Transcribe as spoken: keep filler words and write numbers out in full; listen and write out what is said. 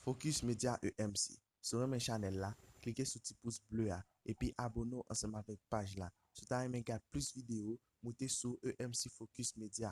Focus Media E M C. Si w renmen chanèl la, klike sou ti pous ble a, epi abone w ansanm avèk paj la. Si w ta renmen gad plis videyo, moute sou E M C Focus Media.